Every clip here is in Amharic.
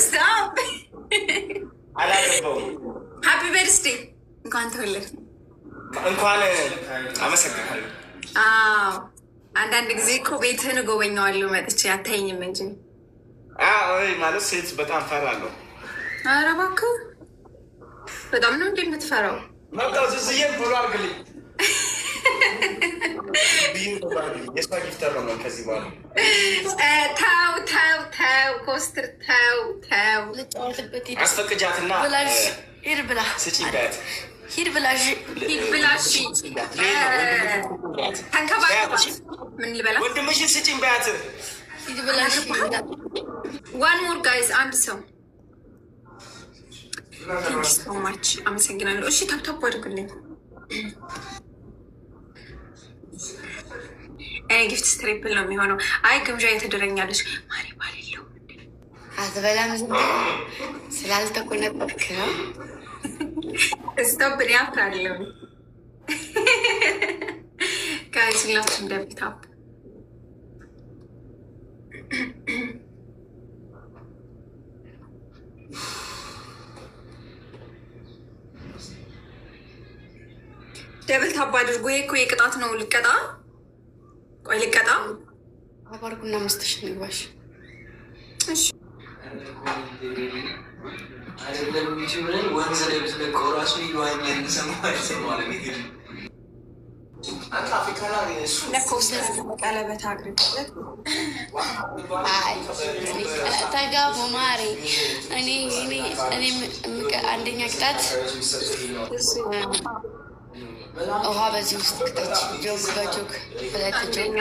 Stop. አላገባውም። Happy birthday፣ እንኳን ተወለድክ። እንኳን አመሰግናለሁ። አዎ፣ አንዳንድ ጊዜ እኮ ቤትህን እጎበኘዋለሁ መጥቼ፣ አታይኝም እንጂ። ማለት ሴት በጣም ፈራለሁ። ኧረ እባክህ፣ በጣም ነው እንዴ የምትፈራው? መጣሁ። ዝዝዬን follow አድርግልኝ። የእሷ gifter ነው ከዚህ በኋላ። ተው ተው ተው፣ ኮስትር ተው ተው። ልጫወትበት ሂድ። አስፈቅጃትና ብላሽ ሂድ ብላ። ስጪኝ በያት። ሂድ ብላሽ። ሂድ ብላሽ፣ ተንከባከባት። ምን ልበላ? ወንድምሽን ስጪኝ በያት። ሂድ ብላሽ። One more guys፣ አንድ ሰው። Thank so much፣ አመሰግናለሁ። እሺ tap tap አድርጉልኝ። እኔ gift triple ነው የሚሆነው። አይ ግምዣ የተደረኛለች ማሪ ባል የለውም እንዴ? አትበላም፣ ዝም ብለህ ስላልተቆነጠብክ ነው። Stop፣ እኔ አፍራለሁ። Guys ሁላችሁም double tap፣ double tap አድርጎ። ይሄ እኮ የቅጣት ነው። ልቀጣ፣ ቆይ ልቀጣ። አባርጉና መስተሽ ንግባሽ። እሺ። አይደለም ዩቲዩብን ወንዝ ላይ ብትለቀው ራሱ ይዋኛል። ሰማል ሰማል። አንተ አፍሪካ ላይ እሱ ለኮስተር ቀለበት አድርግለት። አይ ተጋቡ ማሬ። እኔ አንደኛ ቅጣት ውሃ በዚህ ውስጥ ቅጠች፣ ጆግ በጆግ፣ ሁለት ጆግ።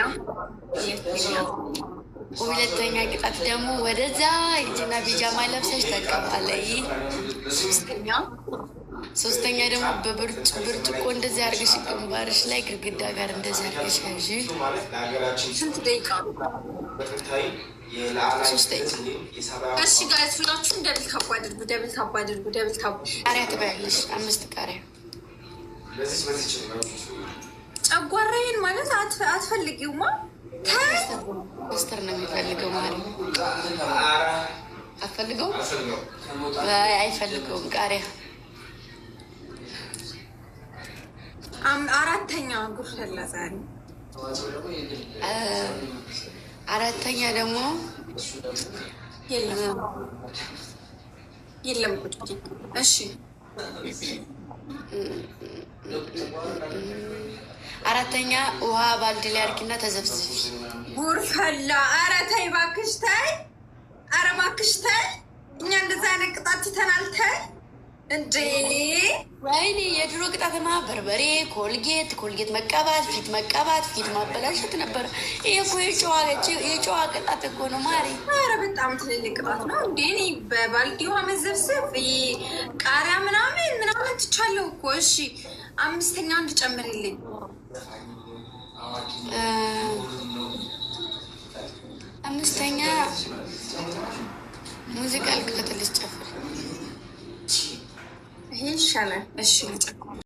ሁለተኛ ቅጣት ደግሞ ወደዛ ሂጂና ቢጃማ ለብሰሽ ተቀባለይ። ሶስተኛ ደግሞ በብርጭቆ እንደዚህ አድርገሽ ግንባርሽ ላይ ግድግዳ ጋር እንደዚህ አድርገሽ ያዥ። ስንት ደቂቃ? 3 ደቂቃ። እሺ guys ሁላችሁም double tap አድርጉ። Double tap አድርጉ። Double tap። ቃሪያ ትበያለሽ፣ አምስት ቃሪያ። ጨጓራዬን ማለት አትፈልጊውማ። ኮስተር ነው የሚፈልገው ማለት ነው። አትፈልገውም? አይፈልገውም ቃሪያ። አራተኛ ጉርፈላ ዛሬ። አራተኛ ደግሞ የለም የለም፣ ቁጭ። እሺ። አራተኛ ውሃ ባልዲ ላይ አድርጊና ተዘፍዝፊ። ጉርፈላ። ኧረ ተይ እባክሽ ተይ። ኧረ እባክሽ ተይ። እኛ እንደዛ አይነት ቅጣት ትተናል። ተይ እንዴ! ወይኔ የድሮ ቅጣትማ በርበሬ፣ ኮልጌት፣ ኮልጌት መቀባት፣ ፊት መቀባት፣ ፊት ማበላሸት ነበር። ይሄ እኮ የጨዋ ቅጣት እኮ ነው ማሪ። ኧረ በጣም ትልልቅ ቅጣት ነው እንዴ! እኔ በባልዲ ውሃ መዘፍዘፍ፣ ቃሪያ ምናምን ምናምን ትቻለሁ እኮ። እሺ አምስተኛ አንድ ጨምርልኝ። አምስተኛ ሙዚቃ ልክፈትልሽ፣ ጨፍሪ። ይሄ ይሻላል። እሺ።